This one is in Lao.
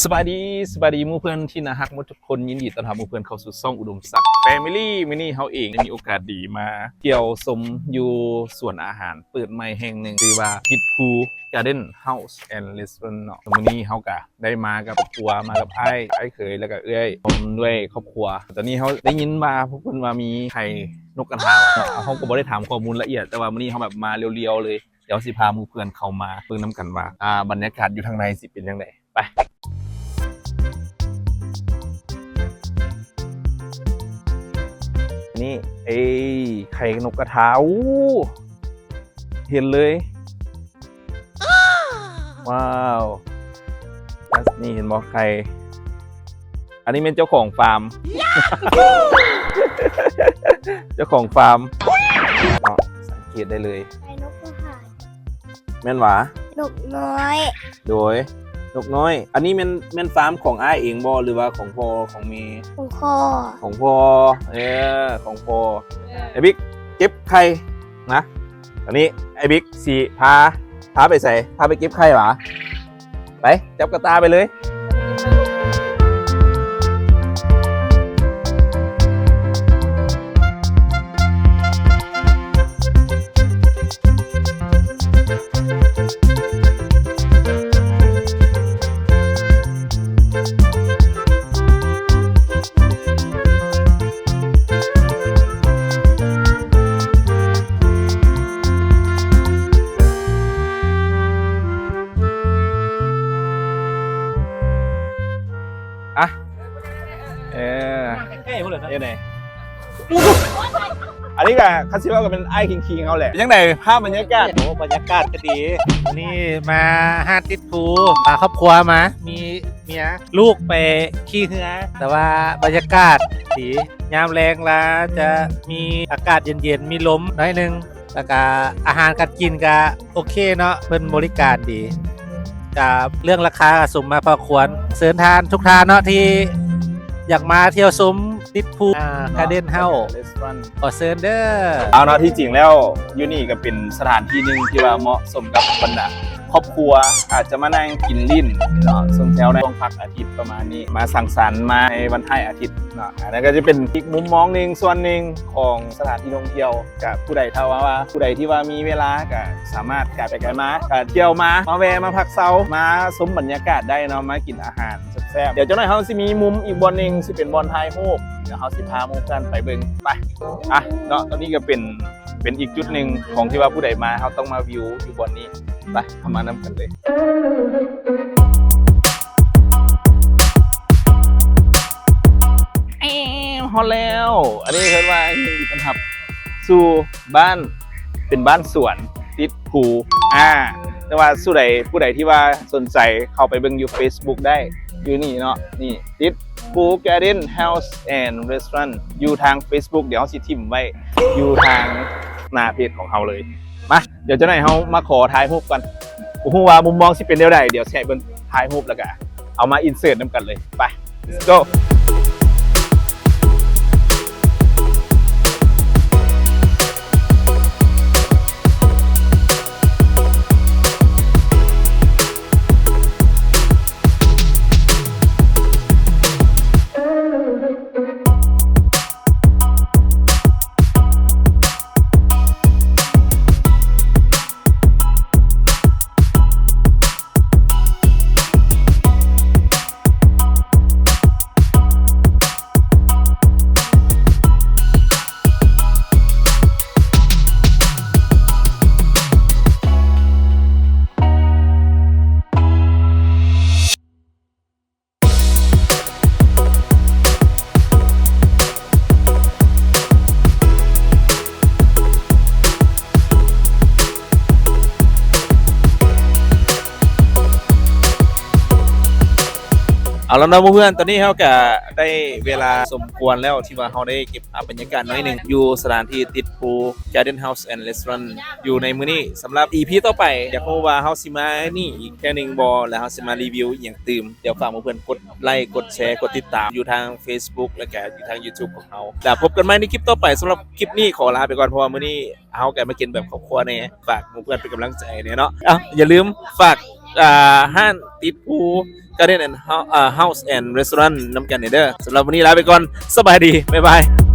ສະບາຍດີ ສະບາຍດີໝູ່ເພື່ອນທີ່ໜ້າຮັກໝົດທຸກຄົນ. ຍິນດີຕ້ອນຮັບໝູ່ເພື່ອນເຂົ້າສູ່ຊ່ອງອຸດົມສັກ Family. ມື້ນີ້ເຮົາເອງໄດ້ມີໂອກາດດີມາທ່ຽວຊົມຢູ່ສວນອາຫານເປີດໃໝ່ແຫ່ງໜຶ່ງ ຊື່ວ່າ ທິດພູ Garden House and Restaurant ເນາະ. ມື້ນີ້ເຮົາກະໄດ້ມາກັບຄອບຄົວ ມາກັບອ້າຍ ອ້າຍເຂີຍ ແລ້ວກະເອື້ອຍ ພ້ອມດ້ວຍຄອບຄົວ. ຕອນນີ້ເຮົາໄດ້ຍິນວ່າພວກເພິ່ນວ່າມີໄຂ່ນົກກະທາເນາະ, ເຮົາກໍບໍ່ໄດ້ຖາມຂໍ້ມູນລະອຽດ ແຕ່ວ່າມື້ນີ້ເຮົາແບບມາລຽວໆເລີຍ. ດຽວເຮົາຊິພາໝູ່ເພື່ອນເຂົ້າມາເບິ່ງນຳກັນວ່າ ອ່າ ບັນຍາກາດຢູ່ທາງໃນຊິເປັນຈັ່ງໃດ. ໄປ ນີ້ ເອີ ໄຂ່ນົກກະທາ. ໂອ້ ເຫັນເລີຍ. ວ້າວ ນີ້ເຫັນບໍ່ ໄຂ່. ອັນນີ້ແມ່ນເຈົ້າຂອງຟາມ ເຈົ້າຂອງຟາມເນາະ ສັງເກດໄດ້ເລີຍ. ໄຂ່ນົກກະຫາຍ ແມ່ນຫວາ? ນົກນ້ອຍ ໂດຍ ນົກນ້ອຍ. ອັນນີ້ແມ່ນ ແມ່ນຟາມຂອງອ້າຍເອງບໍ່ ຫຼືວ່າຂອງພໍ່ຂອງແມ່? ຂອງພໍ່ ຂອງພໍ່. ເອີ ຂອງພໍ່. ເອີ ໄອ້ບິກ ເກັບໄຂ່. ມາ ຕອນນີ້ໄອ້ບິກຊິພາ ພາໄປໃສ? ພາໄປເກັບໄຂ່ຫວາ? ໄປ ຈັບກະຕ່າໄປເລີຍ. ອ່ະ ເອີ ໃກ້ໆພຸ້ນແຫຼະເນາະ ເອີ ນີ້ ອັນນີ້ກະ ຄັນຊິເວົ້າກະແມ່ນອ້າຍຄີງໆເຮົາແຫຼະ. ເປັນຈັ່ງໃດພາບບັນຍາກາດ? ໂອ້ ບັນຍາກາດກະດີ. ມື້ນີ້ມາຮ້ານຕິດພູ ພາຄອບຄົວມາ ມີເມຍລູກໄປຂີ່ເຮືອ ແຕ່ວ່າບັນຍາກາດດີ. ຍາມແລງລະຈະມີອາກາດເຢັນໆ ມີລົມໜ້ອຍໜຶ່ງ ແລ້ວກະອາຫານການກິນກະໂອເຄເນາະ ເພິ່ນບໍລິການດີ. ກະເລື່ອງລາຄາກະສົມມາພໍຄວນ. ເຊີນທ່ານທຸກທ່ານເນາະ ທີ່ຢາກມາທ່ຽວຊົມຕິດພູ ອ່າ Garden House Restaurant ຂໍເຊີນເດີ. ເອົາເນາະ ທີ່ຈິງແລ້ວຢູ່ນີ້ກະເປັນສະຖານທີ່ໜຶ່ງທີ່ວ່າເໝາະສົມກັບບັນດາຄອບຄົວ ອາດຈະມານັ່ງກິນຫຼິ້ນເນາະ ຊ່ວງແຖວໃນຊ່ວງພັກອາທິດປະມານນີ້ ມາສັງສັນ ມາໃນວັນທ້າຍອາທິດເນາະ. ອັນນັ້ນກະຈະເປັນອີກມຸມມອງໜຶ່ງ ສ່ວນໜຶ່ງຂອງສະຖານທີ່ທ່ອງທ່ຽວ. ກະຜູ້ໃດ ຖ້າວ່າ ວ່າຜູ້ໃດທີ່ວ່າມີເວລາກະສາມາດກາຍໄປກາຍມາ ກະທ່ຽວມາ ມາແວ່ ມາພັກເຊົາ ມາຊົມບັນຍາກາດໄດ້ເນາະ ມາກິນອາຫານແຊບໆ. ດຽວຈັກໜ້ອຍເຮົາຊິມີມຸມອີກບ່ອນໜຶ່ງ ຊິເປັນບ່ອນຖ່າຍຮູບ ດຽວເຮົາຊິພາໝູ່ເພື່ອນໄປເບິ່ງ. ໄປ ອ່ະ ເນາະ ຕອນນີ້ກະເປັນ ເປັນອີກຈຸດໜຶ່ງຂອງທີ່ວ່າຜູ້ໃດມາ ເຮົາຕ້ອງມາວິວຢູ່ບ່ອນນີ້. ໄປ ເຮົາມານຳກັນເລີຍ. ແອວ ຮອດແລ້ວ. ອັນນີ້ເອີ້ນວ່າຍິນດີຕ້ອນຮັບສູ່ບ້ານ ເປັນບ້ານສວນຕິດພູ. ອ່າ ແຕ່ວ່າຜູ້ໃດ ຜູ້ໃດທີ່ວ່າສົນໃຈເຂົ້າໄປເບິ່ງຢູ່ Facebook ໄດ້ ຢູ່ນີ້ເນາະ ນີ້ ຕິດພູ Garden House and Restaurant ຢູ່ທາງ Facebook ດຽວເຮົາຊິຖິ້ມໄວ້ຢູ່ທາງໜ້າເພຈຂອງເຮົາເລີຍ. ມາ ດຽວຈັກໜ້ອຍເຮົາມາຂໍຖ່າຍຮູບກ່ອນ. ບໍ່ຮູ້ວ່າມຸມມອງຊິເປັນແນວໃດ ດຽວຊິໃຫ້ເບິ່ງຖ່າຍຮູບ ແລ້ວກະເອົາມາ insert ນຳກັນເລີຍ. ໄປ let's go. ເອົາລະເນາະໝູ່ເພື່ອນ, ຕອນນີ້ເຮົາກະໄດ້ເວລາສົມຄວນແລ້ວ ທີ່ວ່າເຮົາໄດ້ເກັບພາບບັນຍາກາດໜ້ອຍໜຶ່ງ ຢູ່ສະຖານທີ່ຕິດພູ Garden House and Restaurant ຢູ່ໃນມື້ນີ້. ສຳລັບ ອີ ພີ ຕໍ່ໄປ ຢາກຮູ້ວ່າເຮົາຊິມານີ້ອີກເທື່ອໜຶ່ງບໍ່ ແລະ ເຮົາຊິມາຣີວິວອີ່ຫຍັງຕື່ມ. ດຽວຝາກໝູ່ເພື່ອນກົດໄລ ກົດແຊ ກົດຕິດຕາມຢູ່ທາງ Facebook ແລະກະຢູ່ທາງ YouTube ຂອງເຮົາ ແລະ ພົບກັນໃໝ່ໃນຄລິບຕໍ່ໄປ. ສຳລັບຄລິບນີ້ຂໍລາໄປກ່ອນ ເພາະວ່າມື້ນີ້ເຮົາກະມາກິນແບບຄອບຄົວແດ່ ຝາກໝູ່ເພື່ອນເປັນກຳລັງໃຈແດ່ເນາະ. ເອົ້າ ຢ່າລືມຝາກ ອ່າ ຮ້ານຕິດພູ Garden and Hou- ອ່າ House and Restaurant ນຳກັນເດີ. ສຳລັບມື້ນີ້ລາໄປກ່ອນ ສະບາຍດີ ບາຍບາຍ.